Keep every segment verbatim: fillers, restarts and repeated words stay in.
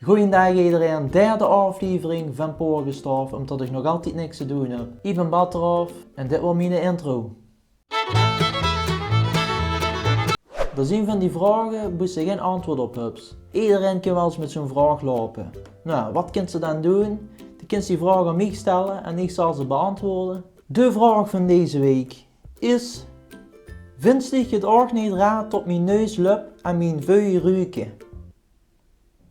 Goojendaag ederein, derde aoflevering vaan Poor Gestaof, umtot iech nog altied niks te doen höb. Iech bin Batterhof en dit waor miene intro. Dao zien vaan die vraoge boe ste gein antwoord op höbs. Ederein kin wel ins mèt zoe'n vraog loupe. Noe, wat kins te daan doen? De kins die vraog aon miech stèlle en iech zal ze beantwoorde. De vraog vaan dees week is: Vins diech 't ouch neet raar tot mien neus löp en mien veuj ruke?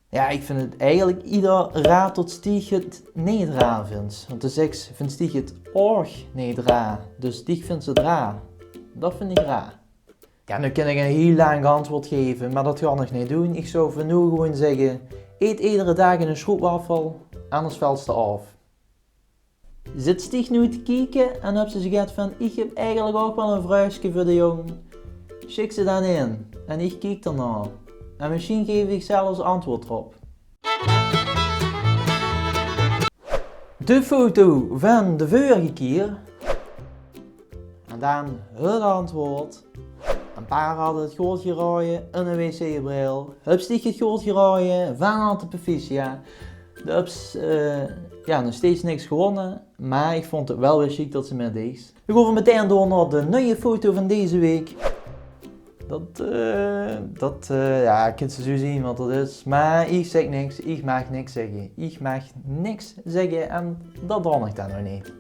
Jao, iech vin 't eigelek ieder raar tot diech 't neet raar vins. Want de zeks: vins diech 't ouch neet raar? Dus diech vins 't raar. Dat vin iech raar. Jao, noe kin iech 'n hiel laank antwoord geve, meh dat gaon iech neet doen. Iech zouw veur noe gewoen zègke: eet edere daag 'ne sjroepwaffel, anders vèls te aof. Zits diech noe te kieke en höbs te zoe get vaan: iech höb eigelek ouch wel e vraogske veur de jong? Sjik ze daan in en iech kiek daonao. En mesjiens geef iech zelfs antwoord drop. De foto vaan de veurege kier. En daan 't antwoord. E paar hadde 't good geraoje, 'ne wc-bril. Höbs diech 't good geraoje, vaan harte perfisiat. De höbs, eh, jao, nog steeds niks gewonne, meh iech voont 't wel weer sjiek tot ste mètdeegs. Veer goon metein door nao de nuie foto vaan dees week. Dat, eh, dat, eh, jao, kins te zoe zien wat dat is. Meh iech zègk niks, iech maag niks zègke. Iech maag niks zègke en dat doon iech daan ouch neet.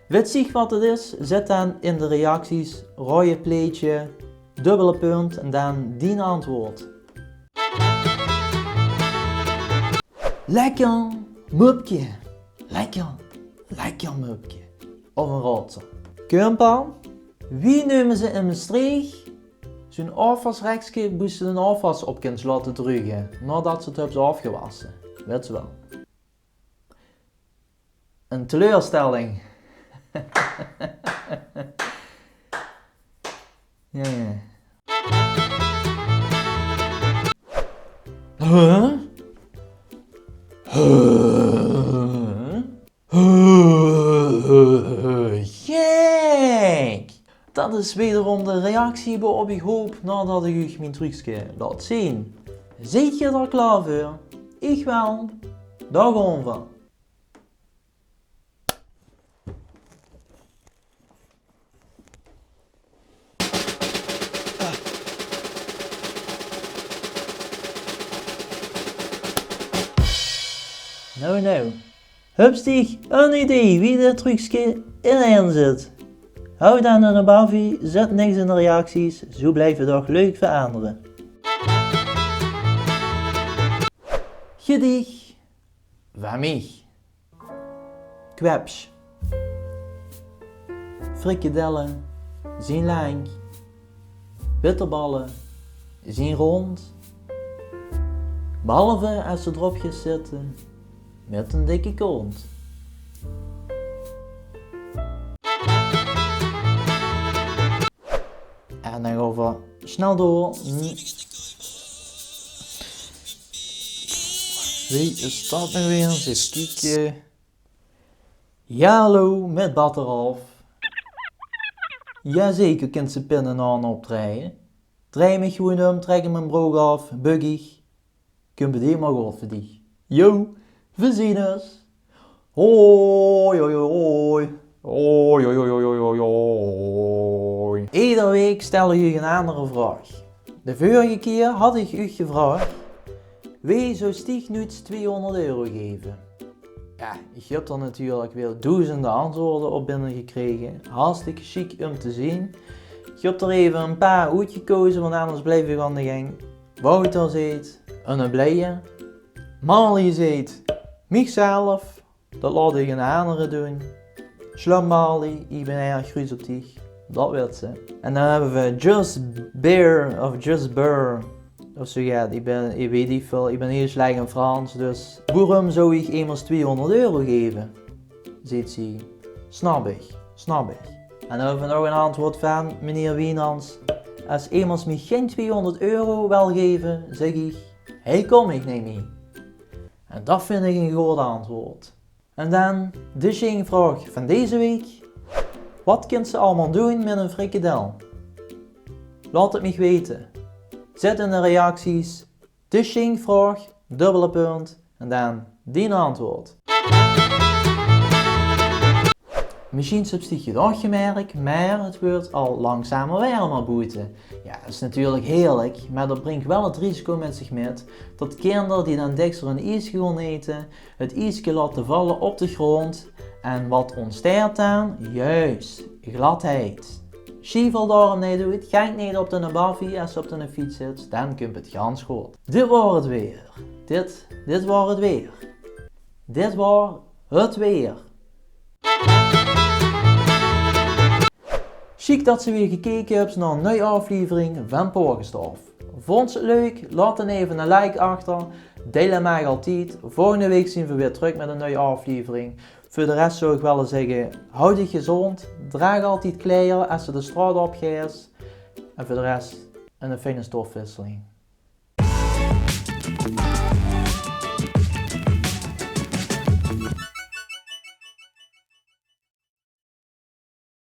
Wèts diech wat 't is? Zèt daan in de reacties: roeje pleetsje, dubbele punt en daan dien antwoord. Lekker mupke. Lekker, lekker mupke. Of 'n rotser. Kump aan. Wie neume ze in Mestreech zoe'n aofwasrekske boe ste d'n aofwas op kins laote druge naotot ste 't höbs aofgewasse? Wèts te wel. 'n Teleurstelling. Jao, jao. Huh? Huh? Huh? Gek! Dat is wederom de reactie boe-op iech hoop naotot iech uuch mien trucske laot zien. Zeet geer dao klaor veur? Iech wel. Dao goon v'r. Noe, noe. Höbs diech 'n idee wie dit trucske in-ein zit? Hou daan 'ne bavie, zèt niks in de reacties, zoe blijf 't toch leuk veur aandere. Gediech vaan miech. Kwepsj. Frikadelle zien laank. Bitterballe zien roond. Behalve es ze drop geis zitte mèt 'n dikke kont. En daan goon v'r snel door. Wee is dat noe weer? Ins eve kieke. Jao, hallo, mèt Batterhof. Jao zeker, kins te pin en aan optrejje. Drej miech gewoen um, trèk miech mien brook aof, bök iech. Kump 't hielemaol good veur diech. Jao, veer zien us. Hoi, hoi, hoi. Hoi, hoi, hoi. Eder week stèl iech uuch 'n aandere vraog. De veurege kier had iech uuch gevraog: wee zouw diech noets twiehonderd euro geve? Jao, iech höb dao natuurlek weer doezende antwoorde op binnegekrege. Hartstikke sjiek um te zien. Iech höb d'r eve e paar oetgekoze, want anders blijf iech aon de geng. Wouter zeet: 'ne bleie. Marlie zeet: miechzelf. Dat laot iech 'nen aandere doen. Sjlum Marlie, iech bin erg gruuts op diech. Dat wèts te. En daan höbbe v'r Just Bear of Just Burr. Of zoe get, iech bin, iech weet neet väöl, iech bin hiel slech in Frans, dus: boerum zouw iech emes twiehonderd euro geve? Zeet zie: snap iech, snap iech. En daan höbbe v'r nog 'n antwoord vaan meneer Wienans: es emes miech gein twiehonderd euro wèlt geve, zègk iech: hei kom iech neet mie. En dat vin iech 'n good antwoord. En daan de sjingvraog vaan dees week. Wat kins te allemaol doen mèt 'n frikadel? Laot 't miech wete. Zèt in de reacties: de sjingvraog, dubbele punt, En dan dien antwoord. Mesjiens höbs diech 't ouch gemerk, meh 't weurt al langzaam wermer boete. Jao, is natuurlek hierlek, meh dat bringk wel 't risico mèt ziech mèt tot kinder die dan dèkser 'n ieske goon ete, 't ieske laote valle op de grond. En wat ontsteit dan? Juus, gladheid. Sjiefel daorum neet oet, geit neet op de baffie es se op de fiets zits, dan kump 't gans good. Dit waor 't weer. Dit, dit waor 't weer. Dit waor 't weer. Sjiek tot se weer gekeke höbs nao 'n nui aoflevering vaan Poorgestaof. Voonds se 't leuk? Laot dan eve 'ne like achter. Deile maag altied. Volgende week zien v'r weer trök mèt 'n nui aoflevering. Veur de res zouw iech wèlle zègke: hou diech gezoond, draag altied kleier es se de straot op geis. En veur de res, 'n fijne stofwisseling.